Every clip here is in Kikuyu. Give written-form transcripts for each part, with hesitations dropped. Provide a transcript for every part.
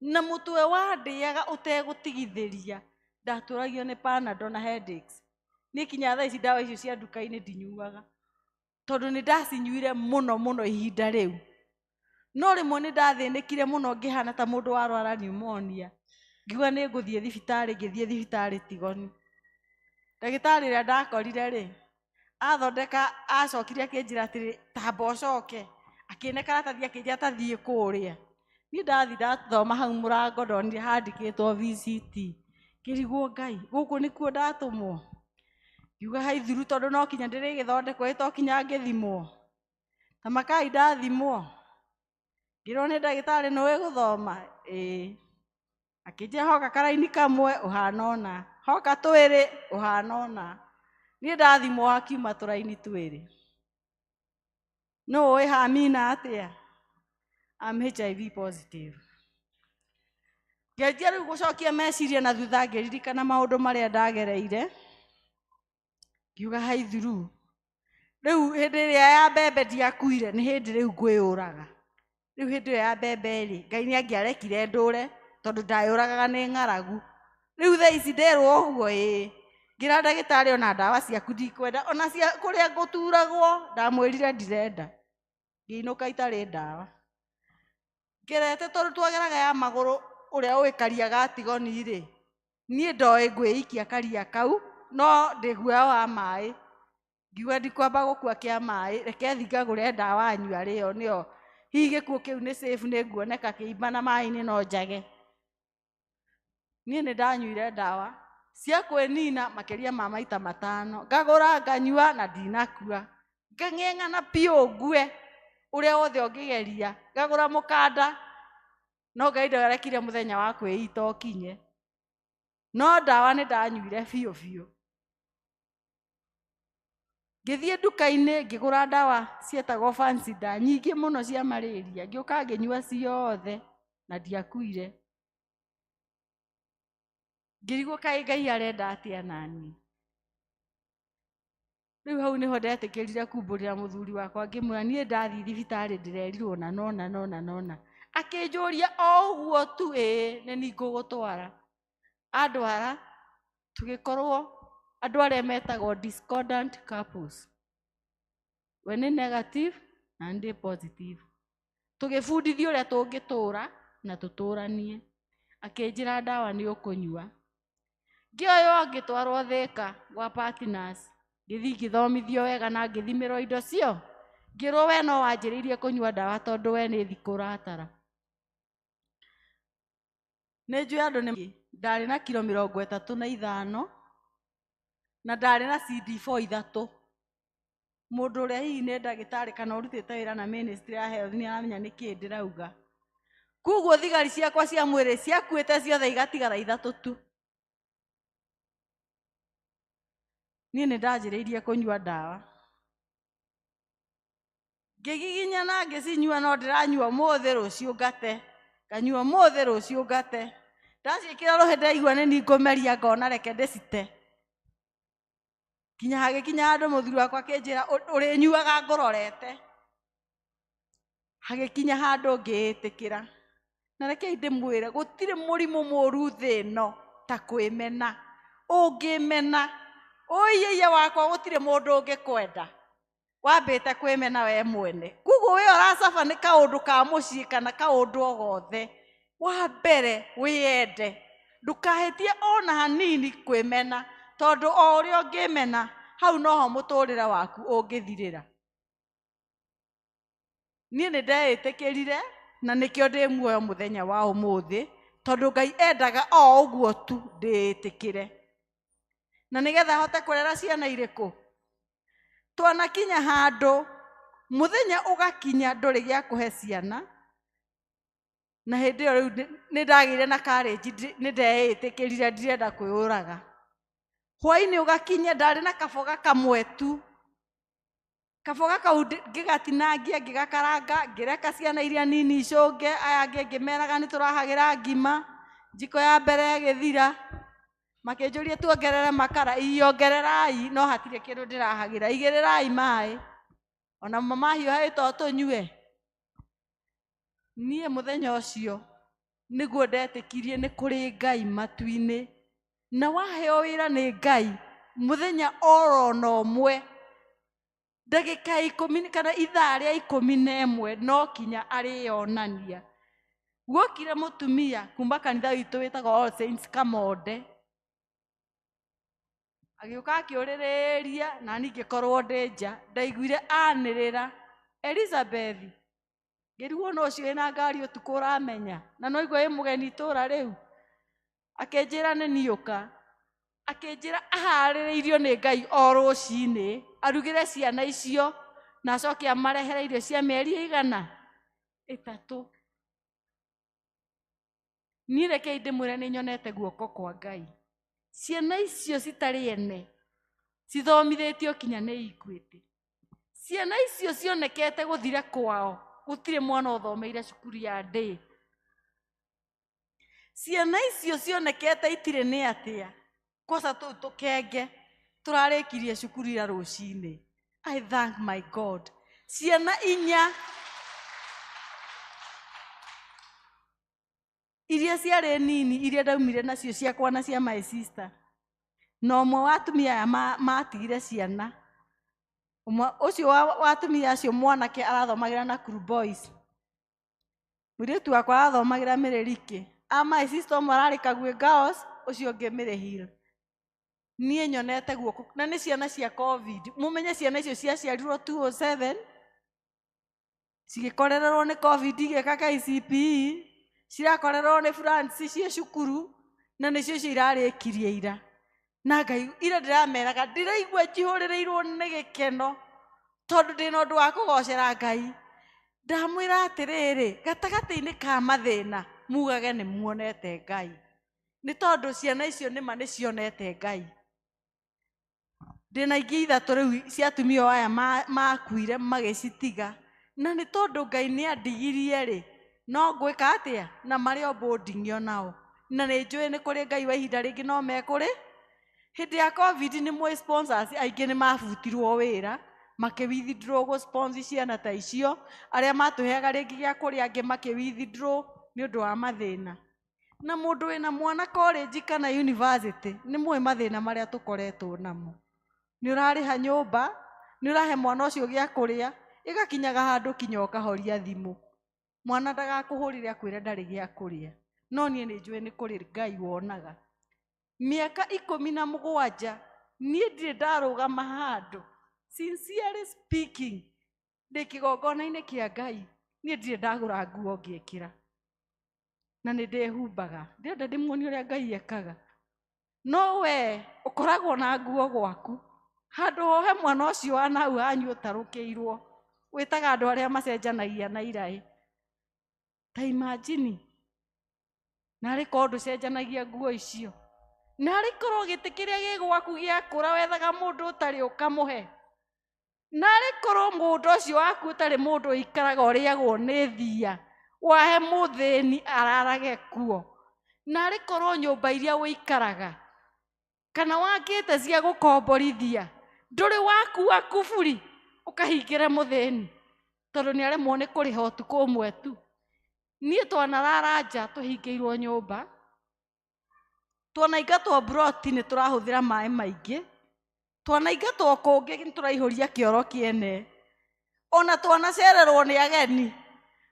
Na mũtwe wandĩaga ũtegũtigithĩria. Ndatũragio nĩ Panadol na headaches. Niĩ kinya thaa ici ndawa icio cia nduka-inĩ ndinyuaga, tondũ nĩ ndacinyuire mũno mũno ihinda rĩu. No rĩmwe nĩ ndathĩnĩkire mũno ngĩhana ta mũndũ warwara pneumonia. Ngiuga nĩ ngũthiĩ thibitarĩ, ngĩthiĩ thibitarĩ Tigoni. Ndagĩtarĩ ũrĩa ndakorire rĩ, athondeka acokire akĩnjĩra atĩrĩ, tamba ũcoke. Akĩne karatathi akĩnjĩra ta thiĩ kũrĩa. Niĩ ndathi ndathoma hau mũrango ndonire handĩkĩtwo VCT. Ngĩrigwo Ngai, gũkũ nĩkuo ndatũmwo. Ngiuga haithuru tondũ no kinya ndĩrĩgĩthondekwo ĩ to kinya ngĩthimwo. Ta makai ndathimwo. Ngĩrwo nĩ ndagĩtarĩ nĩũĩ gũthoma? Ĩĩ. Akĩnjĩra hoka karaini kamwe ũhana ũna, hoka twĩrĩ ũhana ũna. Niĩ ndathimwo hakiuma tũraini twĩrĩ. Nũ ũĩ hamina atĩa? I'm HIV positive. Ngĩanjia rĩu gũcokia meciria na thutha ngĩririkana maũndũ marĩa ndagereire. Ngiuga haithuru. Rĩu hĩndĩ ĩrĩa ya mbembe ndiakuire nĩ hĩndĩ rĩu ngwĩyũraga. Rĩu hĩndĩ ĩyo ya mbembe rĩ, Ngai nĩ angĩarekire ndũre tondũ ndayũragaga nĩ ng'aragu. Rĩu thaa ici nderwo ũguo ĩĩ. Ngĩra ndagĩtarĩ ona ndawa ciaku ndikwenda, ona cia kũrĩa ngũturagwo ndamwĩrire ndirenda. Ngĩinũka itarĩ ndawa. Ngerete tondũ twageraga ya magũrũ ũrĩa ũĩ karia ga Tigoni rĩ, niĩ ndoĩ ngwĩikia karia kau, no ndĩ guoya wa maĩ. Ngiuga ndikwamba gũkua kĩa maĩ, reke thiĩ ngagũre ndawa nyue arĩyo nĩyo hihi gĩkuũ kĩu nĩ safe nĩ nguoneka kĩimba na maĩ-inĩ no njage. Niĩ nĩ ndanyuire ndawa cia kwĩnina makĩria ma maita matano. Ngagũra nganyua na ndinakua. Ngang'eng'ana biũ ngue ũrĩa wothe ũngĩgeria. Ngagũra mũkanda no Ngai ndarekire mũthenya wa kwĩita ũkinye. No ndawa nĩ ndanyuire biũ biũ. Ngĩthiĩ nduka-inĩ ngĩgũra ndawa cietagwo Fansidar nyingĩ mũno cia malaria. Ngĩũka ngĩnyua ciothe na ndiakuire. Ngĩrigwo kaĩ Ngai arenda atĩa naniĩ. Rĩu hau nĩho ndetĩkĩrire kumbũrĩra mũthuri wakwa ngĩmwĩra niĩ ndathiĩ thibitarĩ ndĩrerirwo na nona nona nona. Akĩnjũria o ũguo tu ĩĩ nĩ niĩ ngũgũtwara. Andwara tũgĩkorwo andũ arĩa metagwo discordant couples. We nĩ negative na niĩ ndĩ positive. Tũgĩbundithio ũrĩa tũngĩtũra na tũtũranie. Akĩnjĩra ndawa nĩ ũkũnyua. Ngĩoywo ngĩtwarwo Thĩka gwa partners. Ngĩthiĩ ngĩthomithio wega na ngĩthimĩrwo indo cio. Ngĩrwo we no wanjĩrĩirie kũnyua ndawa tondũ we nĩ thikũ ũratara. Nĩ njũĩ andũ nĩ ndarĩ na kiro 35 na ndarĩ na CD4 ithatũ. Mũndũ ũrĩa hihi nĩ ndagĩtarĩ kana ũrutĩte wĩra na ministry ya health nĩ aramenya nĩkĩĩ ndĩrauga. Koguo thigari ciakwa cia mwĩrĩ ciakuĩte ciothe igatigara ithatũ tu. Niĩ nĩ ndanjĩrĩirie kũnyua ndawa. Ngĩgiginyana ngĩcinyua no ndĩranyua ũmũthĩ rũciũ ngate. Nganyua ũmũthĩ rũciũ ngate. Ndaciĩkĩra rũhĩ ndaigua nĩ niĩ ngũmeria ngona reke ndĩcite. Nginya hagĩkinya handũ mũthuri wakwa akĩnjĩra ũrĩnyuaga ngũrorete. Hagĩkinya handũ ngĩĩtĩkĩra. Na rekei ndĩmwĩre gũtirĩ mũrimũ mũru thĩ ĩno ta kwĩmena. Ũngĩmena ũiĩie wakwa gũtirĩ mũndũ ũngĩkwenda. Wambĩte kwĩmena we mwene. Koguo we ũracaba nĩ kaũndũ ka mũciĩ kana kaũndũ o gothe. Wa mbere wĩyende. Ndũkahĩtie ona hanini kwĩmena tondũ o ũrĩa ũngĩmena hau noho mũtũrĩre waku ũngĩthirĩra. Niĩ nĩ ndeĩtĩkĩrire na nĩkĩo ndĩ muoyo mũthenya wa ũmũthĩ tondũ Ngai endaga o ũguo tu ndĩĩtĩkĩre. Na nĩgetha hote kũrera ciana irĩkũ? Twanakinya handũ mũthenya ũgakinya ndũrĩ gĩa kũhe ciana. Na hĩndĩ ĩyo rĩu nĩ ndagĩire na courage, nĩ ndeĩtĩkĩrire ndirenda kwĩyũraga. Hwaĩ-inĩ ũgakinya ndarĩ na kaboga kamwe tu. Kaboga kau ngĩgatinangia ngĩgakaranga ngĩreka ciana iria nini icũnge aya angĩ ngĩmeraga nĩ tũrahagĩra ngima. Njiko ya mbere ĩgĩthira. Makĩnjũria tuongerere makara, iongererai no hatirĩ kĩndũ ndĩrahagĩra, igĩrĩrai maĩ. Ona mama mahiũha ĩ to tũnyue. Niĩ mũthenya ũcio Nĩguo ndetĩkirie nĩ kũrĩ Ngai matu-inĩ. Na waheo wĩra nĩ Ngai mũthenya oro na ũmwe, ndagĩka 10 kana ithaa rĩa 11 no kinya arĩyonania. Guokire mũtumia kuma kanitha witũ wĩtagwo All Saints Kamonde, agĩũka akĩũrĩrĩria na niĩ ngĩkorwo ndĩ nja. Ndaiguire anĩrĩra, Elizabeth, ngĩrigwo no ũcio wĩna ngari ũtukũ ũramenya, na no igua wĩ mũgeni itũra rĩu. Akĩnjĩra nĩ niĩ ũka. Akĩnjĩra aharĩrĩirio nĩ Ngai o rũcinĩ arugĩre ciana icio na acoke amarehere irio cia mĩeri ĩigana 3. Niĩ rekei ndĩmwĩre nĩ nyonete guoko kwa Ngai. Ciana icio citarĩ ene cithomithĩtio kinya nĩ Equity. Ciana icio cionekete gũthira kwao, gũtirĩ mwana ũthomeire cukuru ya day. Ciana icio cionekete itirĩ nĩ atĩa, kwanza tũu tũkenge tũrarĩkirie cukuru ira rũcinĩ. I thank my God. Ciana 4 iria ciarĩ nini iria ndaumire nacio ciakwa na cia my sister, na ũmwe wa atumia aya matigire ciana. Ũmwe ũcio wa atumia acio mwanake arathomagĩra Nakuru Boys, mũirĩtu wakwa arathomagĩra Mĩrĩrikĩ, a my sister ũmwe ararĩ Kagwe Girls, ũcio ũngĩ Mĩrĩ Hill. Niĩ nyonete guoko, na nĩ ciana cia COVID. Mũmenye ciana icio ciaciarirwo 2007, cigĩkorererwo nĩ COVID igĩka KCPE, cirakorererwo nĩ France ciĩ cukuru, na nĩcio icio irarĩkirie ira. Na Ngai ira ndĩrameraga ndĩraigua njihũrĩrĩirwo nĩ gĩkeno tondũ ndĩna ũndũ wa kũgocera Ngai. Ndamwĩra atĩrĩrĩ, gatagatĩ-inĩ ka mathĩna mugage nĩ muonete Ngai, nĩ tondũ ciana icio nĩma nĩ cionete Ngai. Ndĩna ingĩ 3 rĩu cia atumia aya makuire magĩcitiga, na nĩ tondũ Ngai nĩ andigirie rĩ, no ngwĩka atĩa? Na marĩ o boarding o nao, na nĩ njũĩ nĩ kũrĩ Ngai wa ihinda rĩngĩ no mekũrĩ. Hĩndĩ ya COVID nĩ mũĩ sponsors aingĩ nĩ mabutirwo wĩra, makĩ withdraw gũ sponsor ciana ta icio, arĩa matũheaga rĩngĩ gĩa kũrĩa angĩ makĩ withdraw nĩ ũndũ wa mathĩna. Na mũndũ wĩna mwana college kana university nĩ mũĩ mathĩna marĩa tũkoretwo namo. Nĩ ũrarĩha nyũmba, nĩ ũrahe mwana ũcio gĩa kũrĩa, ĩgakinyaga handũ kinya ũkahoria thimũ. Mwana ndagakũhũrĩre akwĩre ndarĩ gĩa kũrĩa. No niĩ nĩ njũĩ nĩ kũrĩ Ngai wonaga. Mĩaka 17 niĩ ndirĩ ndarũgama handũ. Sincerely speaking, ndĩ kĩgongona-inĩ kĩa Ngai, niĩ ndirĩ ndagũra nguo ngĩkĩra. Na nĩ ndĩhumbaga. Ndĩrenda ndĩmuonie ũrĩa Ngai ekaga. No we ũkoragwo na nguo gwaku, handũ hohe mwana ũcio wa nau hanyu ũtarũkĩirwo, wĩtaga andũ arĩa macenjanagia na iraĩ. Ta imagine, narĩ korwo ndũcenjanagia nguo icio, narĩ korwo gĩtĩ kĩrĩa gĩ gwaku gĩakũra wethaga mũndũ ũtarĩ ũkamũhe, narĩ korwo mũgũnda ũcio waku ũtarĩ mũndũ ũikaraga ũrĩagwo nĩ thia, wahe mũthĩni ararage kuo, narĩ korwo nyũmba iria ũikaraga kana wakĩte cia gũkomborithia ndũrĩ wakua kuburi ũkahingĩre mũthĩni tondũ nĩ aremwo nĩ kũrĩha ũtukũ ũmwe tu. Niĩ twanarara nja tũhingĩirwo nyũmba, twanaingatwo mburoti nĩ tũrahũthĩra maĩ maingĩ, twanaingatwo kũngĩ nĩ tũraihũria kĩoro kĩene, ona twanacererwo nĩ ageni,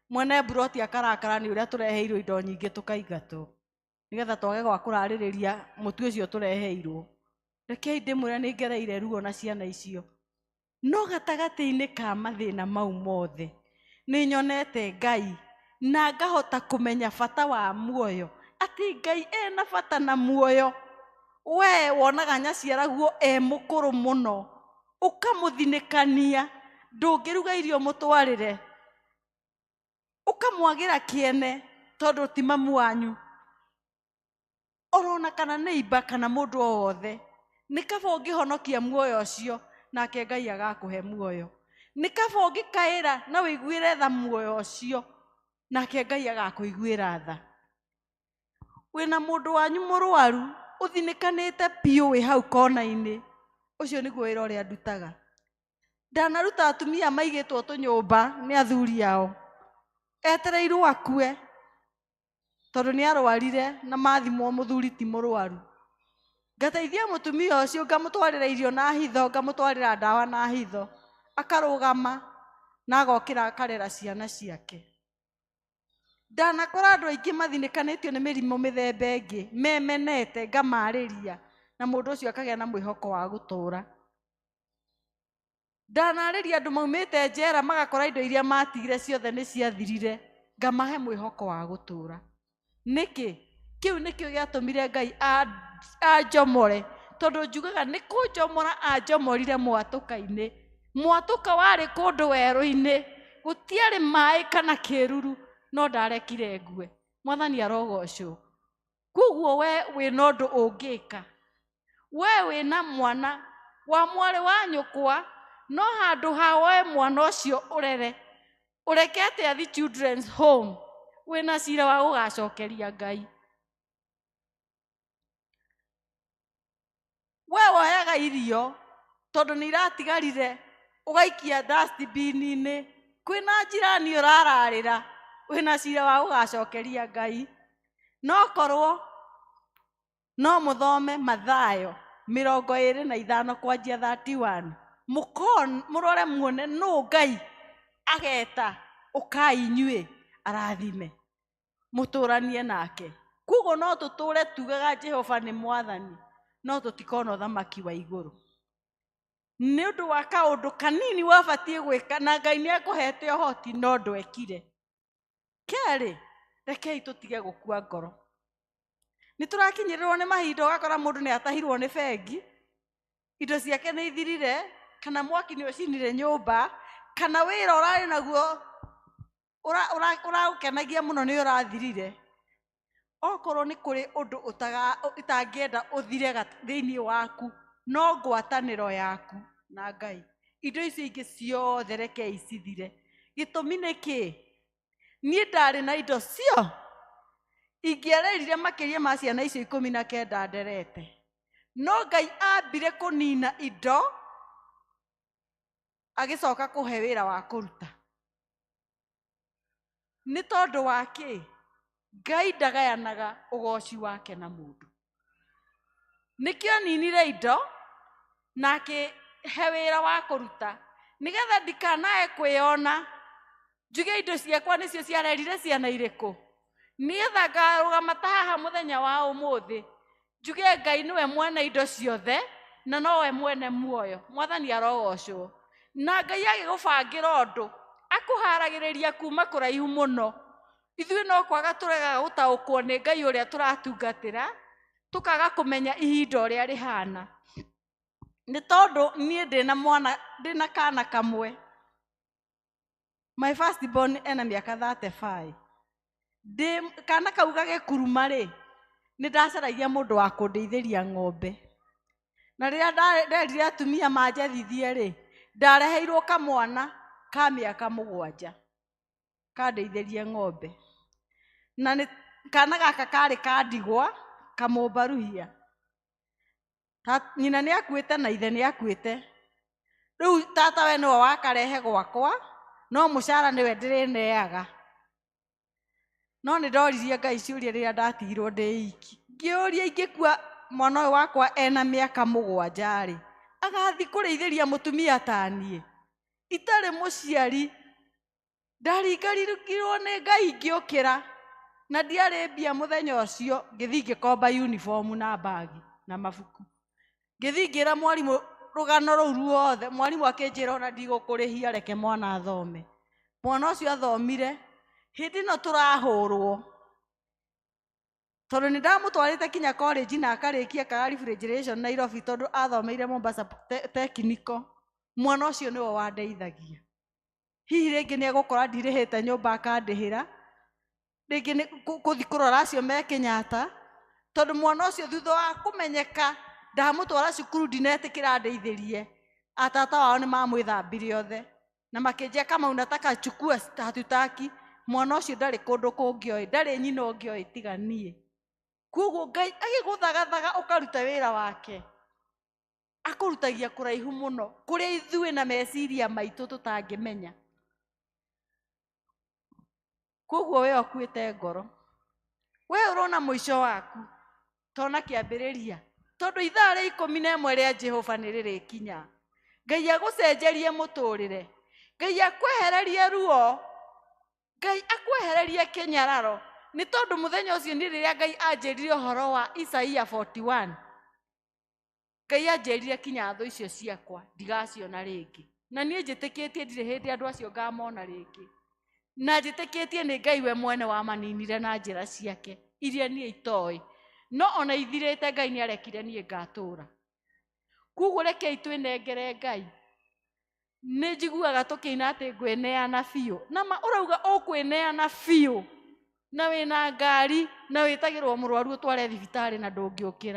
mwene mburoti akarakara nĩ ũrĩa tũreheirwo indo nyingĩ tũkaingatwo nĩgetha twage gwa kũrarĩrĩria mũtu ũcio tũreheirwo. Rekei ndĩmwĩre nĩ ngereire ruo na ciana icio, no gatagatĩ-inĩ ka mathĩna mau mothe nĩ nyonete Ngai na ngahota kũmenya bata wa muoyo, atĩ Ngai ena bata na muoyo. We wonaga nyaciaraguo e mũkũrũ mũno, ũkamũthinĩkania, ndũngĩruga irio mũtwarĩre, ũkamwagĩra kĩene tondũ ti mamu wanyu, orona kana neighbor kana mũndũ o wothe. Nĩ kaba ũngĩhonokia muoyo ũcio nake Ngai agakũhe muoyo. Nĩ kaba ũngĩkaĩra na ũiguĩre tha muoyo ũcio nake Ngai agakũiguĩra tha. Wĩna mũndũ wanyu mũrwaru ũthinĩkanĩte biũ wĩ hau kona-inĩ, ũcio nĩguo wĩra ũrĩa ndutaga. Ndanaruta atumia maigĩtwo tũnyũmba nĩ athuri ao, etereirwo akue Tondũ nĩ arwarire na mathimwo mũthuri ti mũrwaru. Ngateithia mũtumia ũcio, ngamũtwarĩra irio na hitho, ngamũtwarĩra ndawa na hitho. Akarũgama na agokĩra akarera ciana ciake. Ndanakora andũ aingĩ mathinĩkanĩtio nĩ mĩrimũ mĩthemba ĩngĩ, memenete, ngamarĩria, na mũndũ ũcio akagĩa na mwĩhoko wa gũtũũra. Ndanarĩria andũ maumĩte njera magakora indo iria matigire ciothe nĩ ciathirire, ngamahe mwĩhoko wa gũtũũra. Nĩkĩ? Kĩu nĩkĩo gĩatũmire Ngai anjomore, tondũ njugaga nĩ kũnjomora anjomorire mwatũka-inĩ. Mwatũka warĩ kũndũ werũ-inĩ, gũtiarĩ maĩ kana kĩruru, no ndarekire ngue. Mwathani arogocwo. Koguo we wĩna ũndũ ũngĩka, we wĩna mwana wa mwarĩ wa nyũkwa, no handũ ha we mwana ũcio ũrere, ũrekete athi children's home, wĩna cira wa gũgacokeria Ngai. We woyaga irio tondũ nĩ iratigarire, ũgaikia dustbin-inĩ, kwĩna njirani ũrararĩra, wĩna cira wa gũgacokeria Ngai. No korwo no mũthome Mathayo 25 kwanjia 31, mũrore muone nũ Ngai ageta ũkai inyuĩ arathime, mũtũranie nake. Koguo no tũtũre tugaga Jehova nĩ mwathani, no tũtikona ũthamaki wa igũrũ. Nĩ ũndũ wa kaũndũ kanini wabatiĩ gwĩka na Ngai nĩ ekũhete ũhoti no ndwekire. Kerĩ, rekei tũtige gũkua ngoro. Nĩ tũrakinyĩrĩrwo nĩ mahinda ũgakora mũndũ nĩ atahirwo nĩ bengi, indo ciake nĩ ithirire, kana mwaki nĩ ũcinire nyũmba, kana wĩra ũrarĩ naguo ũragũkenagia mũno nĩ ũrathirire. Okorwo nĩ kũrĩ ũndũ ũtangĩenda ũthire thĩinĩ waku, no ngwatanĩro yaku na Ngai. Indo icio ingĩ ciothe rekei cithire. Gĩtũmi nĩ kĩĩ? Niĩ ndarĩ na indo cio ingĩarerire makĩria ma ciana icio 19 nderete. No Ngai ambire kũnina indo, agĩcoka kũhe wĩra wa kũruta. Nĩ tondũ wa kĩ? Ngai ndagayanaga ũgoci wake na mũndũ. Nĩkĩo aninire indo na akĩhe wĩra wa kũruta, nĩgetha ndikanae kwĩyona njuge indo ciakwa nĩcio ciarerire ciana irĩkũ, nĩgetha ngarũgama ta haha mũthenya wa ũmũthĩ njuge Ngai nĩwe mwene indo ciothe na nowe mwene muoyo. Mwathani arogocwo. Na Ngai agĩgũbangĩra ũndũ akũharagĩrĩria kuma kũraihu mũno. Ithuĩ no kwaga tũregaga gũtaũkwo nĩ Ngai ũrĩa tũratungatĩra, tũkaga kũmenya ihinda ũrĩa rĩhana. Nĩ tondũ niĩ ndĩna mwana, ndĩna kana kamwe. My first born ena mĩaka 35. Ndĩ kana kau gagĩkuruma rĩ, nĩ ndacaragia mũndũ wa kũndeithĩria ng'ombe. Na rĩrĩa nderire atumia manjethithie rĩ, ndareheirwo kamwana ka mĩaka 7 kandeithĩrie ng'ombe. Na nĩ kana gaka karĩ ka ndigwa kamũmbaruhia. Nyina nĩ akuĩte na ithe nĩ akuĩte. Rĩu tata we nĩwe wakarehe gwakwa, no mũcara nĩwe ndĩrĩneaga. No nĩ ndoririe Ngai ciũria rĩrĩa ndatigirwo ndĩ iki. Ngĩũria ingĩkua mwana ũyũ wakwa ena mĩaka 7 rĩ, agathiĩ kũrĩithĩria mũtumia ta niĩ, itarĩ mũciari. Ndaringaringirwo nĩ Ngai ngĩũkĩra, na ndiarĩ mbia mũthenya ũcio, ngĩthiĩ ngĩkomba uniform na bagi na mabuku. Ngĩthiĩ ngĩra mwarimũ rũgano rũu ruothe, mwarimũ akĩnjĩra ona ndigũkũrĩhia, reke mwana athome. Mwana ũcio athomire, hĩndĩ ĩno tũrahũrwo. Tondũ nĩ ndamũtwarĩte kinya college na akarĩkia ka refrigeration Nairobi, tondũ athomeire Mombasa Technical. Mwana ũcio nĩwe wandeithagia. Hihi rĩngĩ nĩ egũkora ndirĩhĩte nyũmba akandĩhĩra, rĩngĩ nĩ gũthiĩ kũrora acio me Kenyatta, tondũ mwana ũcio thutha wa kũmenyeka ndamũtwara cukuru ndinetĩkĩra andeithĩrie, atata wao nĩ mamwĩthambire othe na makĩnjia Kamau nataka chukua hatutaki. Mwana ũcio ndarĩ kũndũ kũngĩ oĩ, ndarĩ nyina ũngĩ oĩ tiga niĩ. Koguo Ngai agĩgũthagathaga ũkaruta wĩra wake, akũrutagia kũraihu mũno kũrĩa ithuĩ na meciria maitũ tũtangĩmenya. Koguo we ũkuĩte ngoro, We ũrona mũico waku tona kĩambĩrĩria, tondũ ithaa rĩa 11 rĩa Jehova nĩ rĩrĩkinya. Ngai agũcenjerie mũtũrĩre, Ngai akwehererie ruo, Ngai akwehererie kĩnyararo. Nĩ tondũ mũthenya ũcio nĩ rĩrĩa Ngai anjĩrire ũhoro wa Isaia 41, Ngai anjĩrire kinya thũ icio ciakwa ndigaciona rĩngĩ. Na niĩ njĩtĩkĩtie ndirĩ hĩndĩ andũ acio ngamona rĩngĩ, na njĩtĩkĩtie nĩ Ngai we mwene wamaninire na njĩra ciake iria niĩ itoĩ, no ona ithirĩte Ngai nĩ arekire niĩ ngatũra. Koguo rekei twĩnengere Ngai. Nĩ njiguaga tũkĩina atĩ ngwĩneana biũ, na ma ũrauga ũkwĩneana biũ na wĩna ngari na wĩtagĩrwo mũrwaru ũtware thibitarĩ na ndũngĩũkĩra.